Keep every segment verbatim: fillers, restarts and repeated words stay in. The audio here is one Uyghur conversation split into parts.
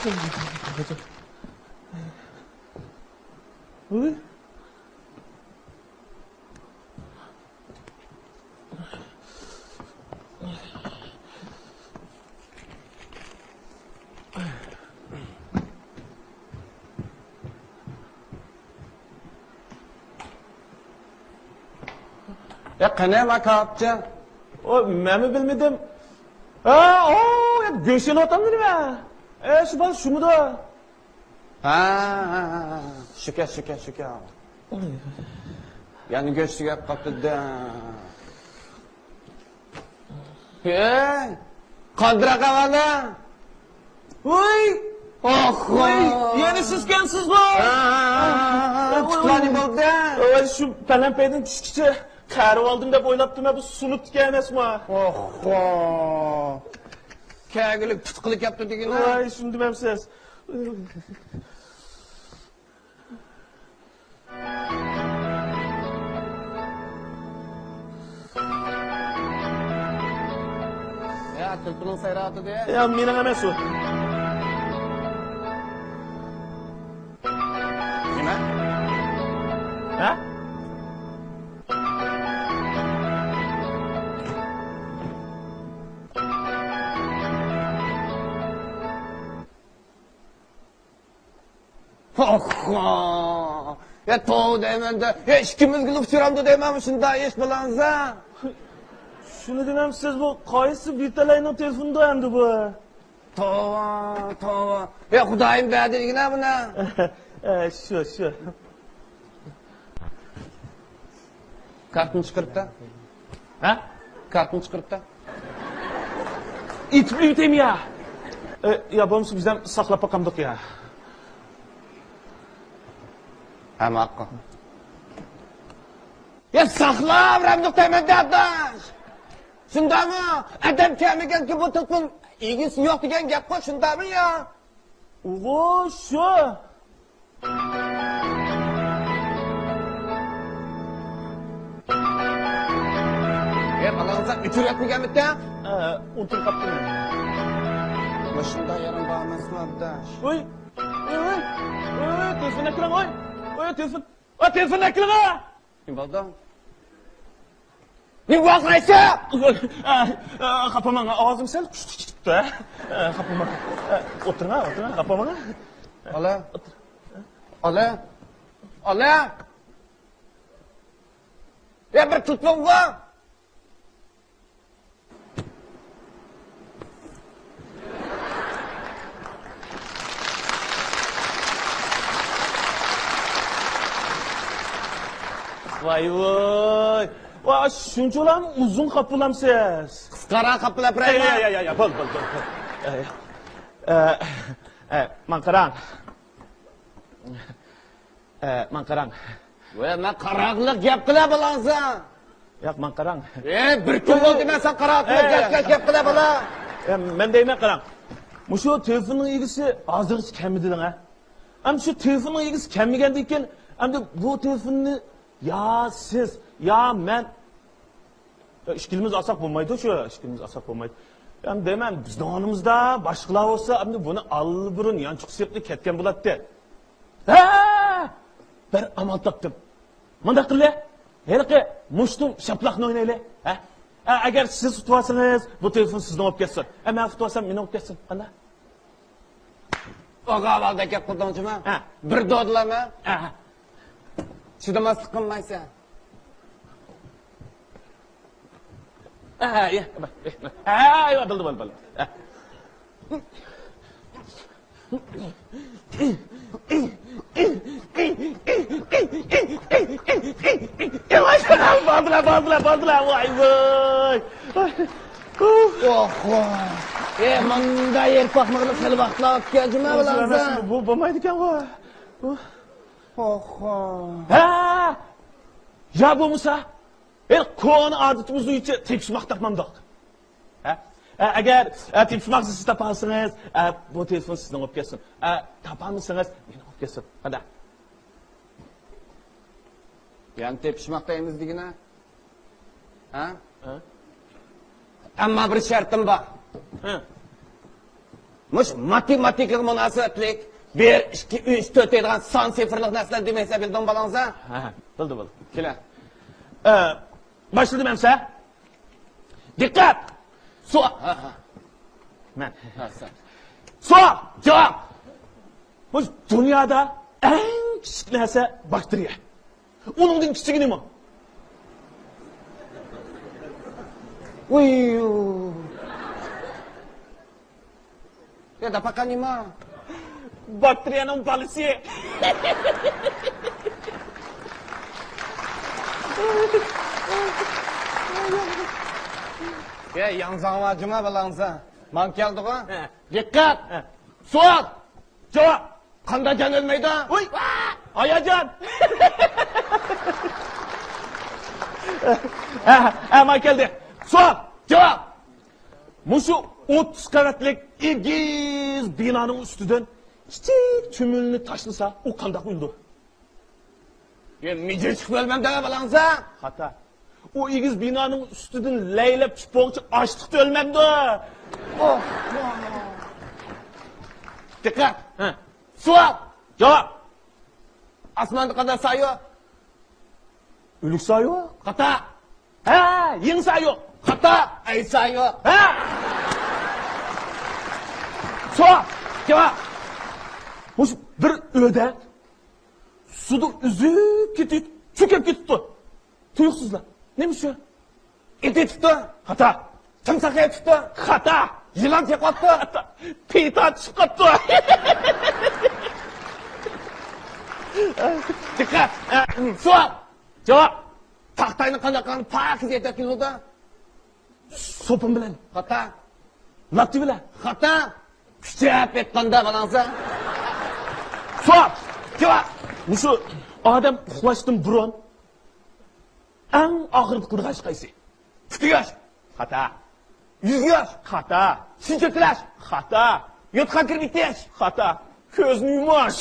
يا قېنى، ما كاپچى؟ ئو، مەنمۇ بىلمىدىم. ھە، ئو، يا گۆش ئېلىۋاتامدۇ نېمە؟ ئە، شۇ بالا شۇمىدۇ؟ ھە، ھە، ھە، ھە. شۇكە، شۇكە، شۇكە. يەنە گۆش تۈگەپ قاپتۇ-دە. ھەي، قاندىراق ئەۋەلە. ۋوي! ئاخ، ۋوي، يەنە سىزكەنسىزغۇ؟ ھە، ۋوي، پۇتلارنى ۋوي. بولدى. ۋوي، شۇ پەلەمپەيدىن چۈشكىچە قېرىۋالدىم دەپ ئويلاپتىمەن، بۇ سۇنۇپتىكەن ئەمەسمۇ؟ ئاخ، كەگۈلۈك پۇت قىلىپ كەپتۇ دېگىنە. ۋاي، شۇنى دېمەمسىز. يا، تېلېفونۇڭ سايراۋاتىدۇ. يا، مېنىڭ ئەمەس ئۇ. نېمە؟ ھە؟ ئاخا! يا توۋا دەيمەن-دە، يا ئىككىمىزگىلا ئۇچرامدۇ دەيمەن مۇشۇنداق ئىش بىلەنسە. شۇنى دېمەمسىز، بۇ قايسى بىر تەلەينىڭ تېلېفونىدۇ ئەمدى بۇ؟ توۋا، توۋا. يا خۇدايىم بەردى دېگىنە بۇنى. ئە، شۇ، شۇ. كارتىنى چىقىرىپ تا. ھە؟ كارتىنى چىقىرىپ تا. ئېيتىپ ئۆتەيمۇ يا؟ ئە، يا بولمىسا بىزدىن ساقلاپ باقامدۇق يا؟ ھە، ماقۇل. يا ساقلاپ بېرەمدۇق دەيمەن-دە، ئاداش. شۇنداقمۇ؟ ئادەم كەلمىگەنكى بۇ توپنىڭ ئىگىسى يوق دېگەن گەپقۇ، شۇنداقمۇ يا؟ ئۇغۇ شۇ. ئەي، بالاڭىزغا ئۆچۈرۈۋەتمىگەنمىتى؟ ئە، ئۇنتۇپ قاپتىمەن. مۇشۇنداق يېرىڭ بارماسمۇ، ئابداش؟ ۋوي، ۋوي، ۋوي، ۋوي، تېلېفون ئەكىلىڭ، ۋوي. ۋوي، تېلېفون. ۋوي، تېلېفون ئەكىلىڭ. نېمە بولدى؟ نېمە ۋارقىرايسەن؟ ئە، ئە، خاپا بولماڭ، ئاۋازىم سەل قۇشتى چىقىپتۇ، ھە؟ ئە، خاپا بولماڭ. ئە، ئولتۇرۇڭ، ئولتۇرۇڭ، خاپا بولماڭ. ئالە. ئالە. ئالە. يا بىر تۇتۇڭغۇ. ۋاي ۋاي. ۋاي، شۇنچىلام ئۇزۇن خاپا بولامسىز؟ قىسقىراق خاپا بولۇپ بېرەيمۇ؟ يا، يا، يا، يا، بول، بول، بول، بول. ئە، ئە، ئە، ماڭا قاراڭ. ئە، ماڭا قاراڭ. ۋە مەن قاراقلىق گەپ قىلە بولامسەن؟ ياق، ماڭا قاراڭ. ئە، بىر كۈن بولدى مەن ساڭا قاراقلىق ئە، گەپ، گەپ، گەپ قىلە بولا. ئە، مەن دەيمەن، قاراڭ. مۇشۇ تېلېفوننىڭ ئىگىسى ھازىرغىچە كەلمىدى دەڭ، ھە؟ ئەمدى شۇ تېلېفوننىڭ ئىگىسى كەلمىگەندىن كېيىن، ئەمدى بۇ تېلېفوننى يا سىز، يا مەن، يا ئىككىلىمىز ئالساق بولمايدۇ، شۇ ئىككىلىمىز ئالساق بولمايدۇ. ئەمدى دەيمەن، بىزنىڭ ئورنىمىزدا باشقىلار بولسا، ئەمدى بۇنى ئاللىبۇرۇن يانچۇققا سېلىپلا كەتكەن بولاتتى. ھە! بىر ئامال تاپتىم. مۇنداق قىللى، ھېلىقى مۇشتۇم شاپىلاقنى ئوينايلى. ھە؟ ئە، ئەگەر سىز ئۇتۇۋالسىڭىز، بۇ تېلېفون سىزنىڭ بولۇپ كەتسۇن. ئە، مەن ئۇتۇۋالسام، مېنىڭ بولۇپ كەتسۇن. قانداق؟ ئاغا ئاۋالدەك گەپ قىلدىڭ جۇما. ھە. بىر دودىلامەن. ھە. چىدىماسلىق قىلمايسەن. ھە، ھە، ھە، ھە، بولدى، بولدى، بولدى. ھە. بولدىلا، بولدىلا، بولدىلا، ۋاي، ۋاي. ئوخ، ۋاي. ئە، مۇنداق يېرىپ باقمىغىلى خېلى ۋاقىتلار ئۆتكەن جۇما بۇلاردا. بۇ بولمايدىكەنغۇ. ئوخ. ھە! يا بولمىسا، ئە، كونا ئادىتىمىز بويىچە تېپىشماق تاپمامدۇق؟ ھە؟ ئە، ئەگەر، ئە، تېپىشماقنى سىز تاپالىسىڭىز، ئە، بۇ تېلېفون سىزنىڭ بولۇپ كەتسۇن. ئە، تاپالمىسىڭىز، مېنىڭ بولۇپ كەتسۇن. قانداق؟ يەنە تېپىشماق دەيمىز دېگىنە؟ ھە؟ ھە؟ ئەمما بىر شەرتىم بار. ھە. مۇشۇ ماتېماتىكىغا مۇناسىۋەتلىك بىر، ئىككى، ئۈچ، تۆت دەيدىغان سان سىفىرلىق نەرسىلەر دېمەيسەن، بىلدىڭمۇ بالاڭزا؟ ھە، ھە، بىلدىم، بىلدىم. كېلە. ئە، باشلىدىم ئەمسە. دىققەت! سوئال. ھە، ھە. مەن. ھە، سەن. سوئال! جاۋاب! بۇ دۇنيادا ئەڭ كىچىك نەرسە باكتېرىيە. ئۇنىڭدىن كىچىكى نېمە؟ ۋۇي. يا داپاقا نېمە؟ باكتېرىيەنىڭ بالىسى. يا ياڭزاڭ ۋار جۇما بالاڭزا. ماڭا كەلدىغۇ. ھە. دىققەت! ھە. سوئال! جاۋاب! قاندا جان ئۆلمەيدۇ. ۋۇي! ئاياجان! ھە، ھە، مانا كەلدى. سوئال! جاۋاب! مۇشۇ ئوتتۇز قەۋەتلىك ئېگىز بىنانىڭ ئۈستىدىن كىچىك تۈمۈلنى تاشلىسا، ئۇ قانداق ئۆلىدۇ؟ يا، مىجىر چىقىپ ئۆلمەمدۇ بالاڭزا؟ خاتا. ئۇ ئېگىز بىنانىڭ ئۈستىدىن لەيلەپ چۈشۈپ بولغۇچە ئاچلىقتا ئۆلمەمدۇ؟ ئوھ، ئوھ. دىققەت! ھە. سوئال! جاۋاب! ئاسماندا قانداق سايە يوق؟ ئۆلۈك سايە يوق. خاتا. ھە، يېڭى سايە يوق. خاتا. ئەي سايە يوق. ھە. سوئال! جاۋاب! مۇشۇ بىر ئۆردەك سۇدا ئۈزۈپ كېتىپ، چۆكۈپ كېتىپتۇ. تۇيۇقسىزلا. نېمە شۇ؟ ئىت يېتىپتۇ. خاتا. تىمساھ يېتىپتۇ. خاتا. يىلان چېقىۋاپتۇ. خاتا. پىتا چىقىپ قاپتۇ. دىققەت. سوئال. جاۋاب. تاختاينى قانداق قىلغان پاكىز يېتەكلىگىنىدا؟ سوپۇن بىلەن. خاتا. لاتتى بىلەن. خاتا. كۈچەپ ئېيتقاندا بالاڭزا. سوئال. جاۋاب. مۇشۇ ئادەم ئۇخلاشتىن بۇرۇن ئەڭ ئاغرىپ قالىدىغان ئىش قايسى؟ پۇت يۇيۇش. خاتا. يۈز يۇيۇش. خاتا. چىن چۆتۈلەش. خاتا. يوتقان كىرىپ يېتىش. خاتا. كۆزنى يۇمۇش.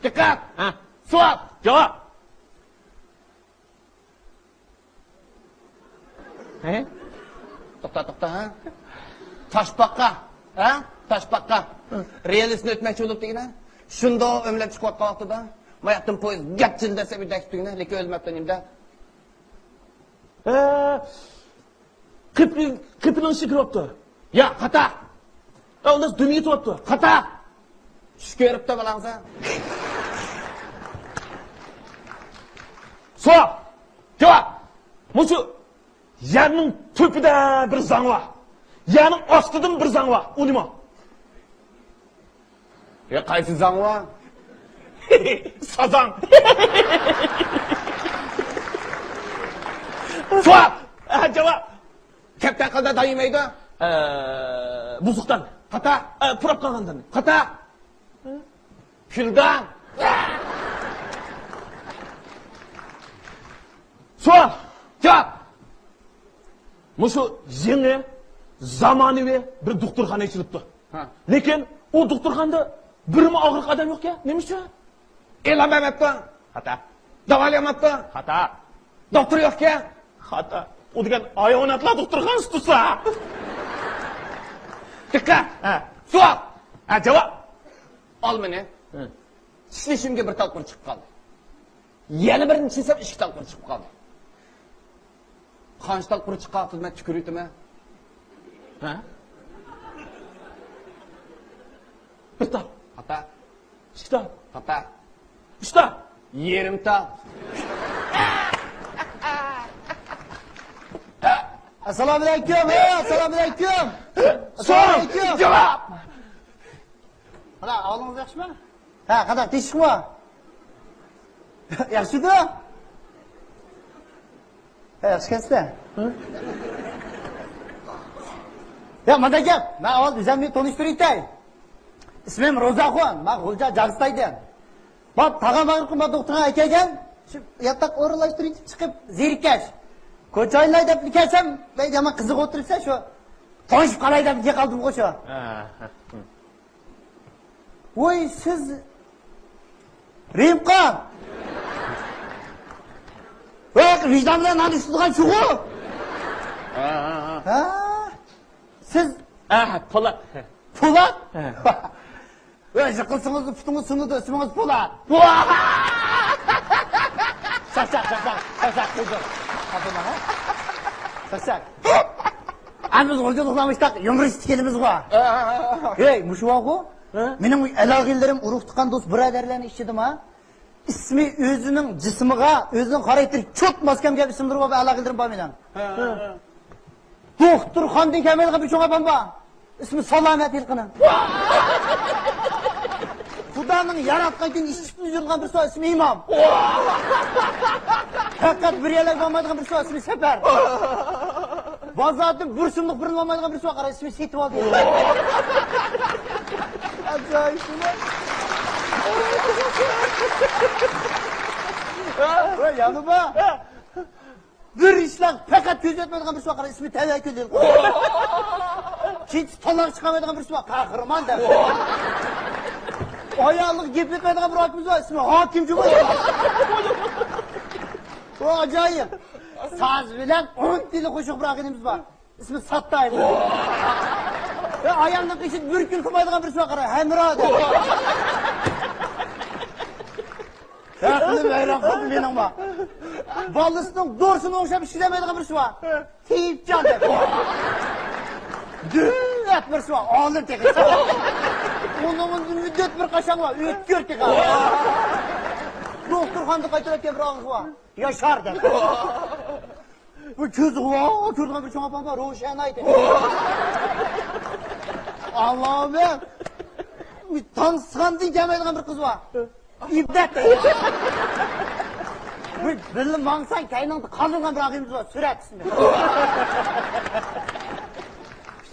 دىققەت. ھە. سوئال. جاۋاب. ھە؟ توختا، توختا، ھە؟ تاشپاقا، ھە؟ تاشپاقا. رېلىسنى ئۆتمەكچى بولۇپ دېگىنە. شۇنداق ئۆمىلەپ چىقىۋاتقان ۋاقتىدا، ماياقتىن پويىز گەپ جىلدەسە بىر دەكتۈگىنە، لېكىن ئۆلمەپتۇ نېمىدە؟ ھە، قېپى، قېپىنىڭ ئىچىگە كىرىۋاپتۇ. يا، خاتا. ئە، ئۇنداق دۈم يېتىۋاپتۇ. خاتا. چۈش كۆرۈپتۇ بالاڭزا. سوئال. جاۋاب. مۇشۇ يەرنىڭ تۆپىدە بىر زاڭ بار. يەرنىڭ ئاستىدىمۇ بىر زاڭ بار. ئۇ نېمە؟ يا، قايسى زاڭ بار؟ سازاڭ. سوئال. ھە، جاۋاب. كەپتەر قانداق دان يېمەيدۇ؟ ئە، بۇزۇقدان. خاتا. ئە، پۇراپ قالغاندىن. خاتا. كۈلدان. سوئال. جاۋاب. مۇشۇ يېڭى زامانىۋى بىر دوختۇرخانا ئېچىلىپتۇ. ھە. لېكىن ئۇ دوختۇرخانىدا بىرمۇ ئاغرىق ئادەم يوقكەن. نېمە ئۈچۈن؟ ئېلان بەرمەپتۇ. خاتا. داۋالىيالماپتۇ. خاتا. دوختۇر يوقكەن. خاتا. ئۇ دېگەن ھايۋاناتلار دوختۇرخانىسى تۇرسا. دىققەت. ھە. سوئال. ھە، جاۋاب. ئالمىنى. ھە. چىشلىشىمگە بىر تال قۇر چىقىپ قالدى. يەنە بىرنى چىشلىسەم ئىككى تال قۇر چىقىپ قالدى. قانچە تال قۇر چىققان ۋاقتىدا مەن تۈكۈرۈۋېتىمەن؟ ھە؟ بىر تال. خاتا. ئىككى تال. خاتا. ئۈچ تال. يېرىم تال. ئەسسالامۇئەلەيكۇم، ھە، ئەسسالامۇئەلەيكۇم. سوئال. ئەسسالامۇئەلەيكۇم. جاۋاب. مانا، ئەھۋالىڭىز ياخشىمۇ؟ ھە، قانداق، تىنچلىقمۇ؟ ياخشىدۇ. ھە، ياخشى ئىكەنسىلەر. يا، مانداق گەپ، مەن ئاۋۋال ئۆزۈمنى تونۇشتۇرۇۋېتەي. ئىسمىم روزاخۇن، مەن غۇلجا جاغىستايدىن. مانا تاغام ئاغرىقىم، مانا دوختۇرغا ئەكەلگەن، شۇ ياتاق ئورۇنلاشتۇرۇۋېتىپ چىقىپ زېرىككەچ، كوچايلاي دەپلا كەلسەم، بەك يامان قىزىق ئولتۇرۇپسەن، شۇ تونۇشۇپ قالاي دەپ كېلىپ قالدىمغۇ شۇ. ھە، ھە. ۋوي، سىز رېمقا. ۋاي، ۋىجدان بىلەن نان ئىشلىتىدىغان شۇغۇ. ھە، ھە، ھە. ھە؟ سىز؟ ھە، پولات. پولات؟ ھە. ۋە، يىقىلسىڭىز پۇتىڭىز سۇنىدۇ، ئىسمىڭىز پولات. چاقچاق، چاقچاق، چاقچاق قىلدى. چاقچاق. ئەمدى بىز غۇلجىلىقلار مۇشتاق يۇمۇرىستىك ئىكەنمىزغۇ. ھە، ھە، ھە، ھە. ھەي، مۇشۇ بارغۇ. ھە؟ مېنىڭ ئالاقىلىرىم، ئۇرۇق تۇغقان، دوست بۇرادەرلەرنىڭ ئىچىدىمۇ ئىسمى ئۆزىنىڭ جىسمىغا، ئۆزىنىڭ خاراكتېرىگە چوت ماس كەلگەن ئىسىملىرى بار ئالاقىلىرىم بار مېنىڭ. ھە، ھە، ھە. دوختۇرخانىدىن كەلمەيدىغان بىر چوڭ ئاپام بار. ئىسمى سالامەت ھېلىقىنىڭ. خۇدانىڭ ياراتقان كۈنى ئىشىكنى يۇيۇنغان بىرسى بار، ئىسمى ئىمام. پەقەت بىر يەرلەرگە بارمايدىغان بىرسى بار، ئىسمى سەپەر. بازاردىن بىر سۇملۇق بىرنى ئالمايدىغان بىرسى بار، قارا، ئىسمى سېتىۋالدى. ئاجايىپ. ۋاي، يەنە بار. بىر ئىشلار پەقەت كۆزى يەتمەيدىغان بىرسى بار، قارا، ئىسمى تەۋەككۈل. كېچىسى تالاغا چىقالمايدىغان بىرسى بار، قەھرىمان دەپ. ئايالىغا گەپ ئېيتمەيدىغان بىر ئاكىمىز بار، ئىسمى ھاكىم جۇمۇ. ئۇ ئاجايىپ. ساز بىلەن ئون تىلى قوشۇق بىر ئاغىنىمىز بار. ئىسمى ساتتايىم. ۋە ئايالنىڭ قېشىدا بىر كۈن قىلمايدىغان بىرسى بار، قارا، ھەمرا دەپ. ھەقلى ۋەيران قىلدى مېنىڭمۇ. بالىسىنىڭ دورىسىنى ئوڭشاپ ئىشلەيدىغان بىرسى بار. تېيىپجان دەپ. دۆلەت بىرسى بار، ئالىم تېخى. ئۇنىڭ مۇددەت بىر قاچان بار، ئۆتكۈر تېخى. دوختۇرخانىدا قايتىۋەتكەن بىر ئاغرىق بار. ياشار دەپ. بۇ كۆزى غۇۋا كۆرىدىغان بىر چوڭ ئاپام بار، روشەن ئايتىپ. ئاللاھۇ ئەكبەر. تانسىخانىدىن كەلمەيدىغان بىر قىز بار. ئىبدەت. بىر بىللە ماڭساڭ، كەينىڭدە قالدۇرغان بىر ئاغىنىمىز بار، سۈرەت ئىسمى.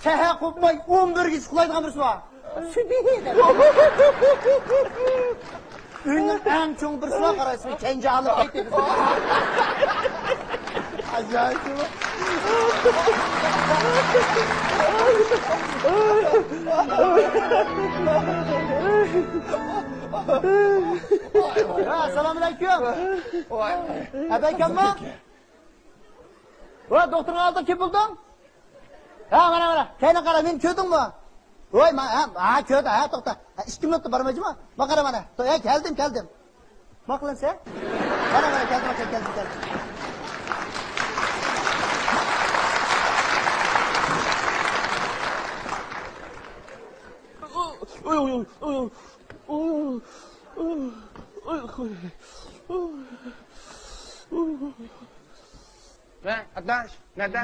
سەھەر قوپماي ئون بىرگىچە ئۇخلايدىغان بىرسى بار. سۈبھى دەپ. ئۆينىڭ ئەڭ چوڭ بىرسى بار، قارا، ئىسمى كەنجى ئالىم ئېيتىپ. ئاجايىپ. ھە، ئەسسالامۇئەلەيكۇم. ۋاي. ئەبەكەمما؟ ۋە، دوختۇرنىڭ ئالدىغا كىم بولدۇڭ؟ ھە، مانا، مانا. كەينىڭ قارا، مېنى كۆردۈڭمۇ؟ ۋاي، ما، ھە، ھە، كۆردۈم، ھە، توختا. ھە، ئىككى مىنۇتتا بارمايجىما؟ ما قارا، مانا. تو، ھە، كەلدىم، كەلدىم. ما قىلىمسەن؟ مانا، مانا، كەلدىم، كەلدىم، كەلدىم. ئوي، ئوي، ئوي، ئوي. ۋە، ئاداش، نەدە؟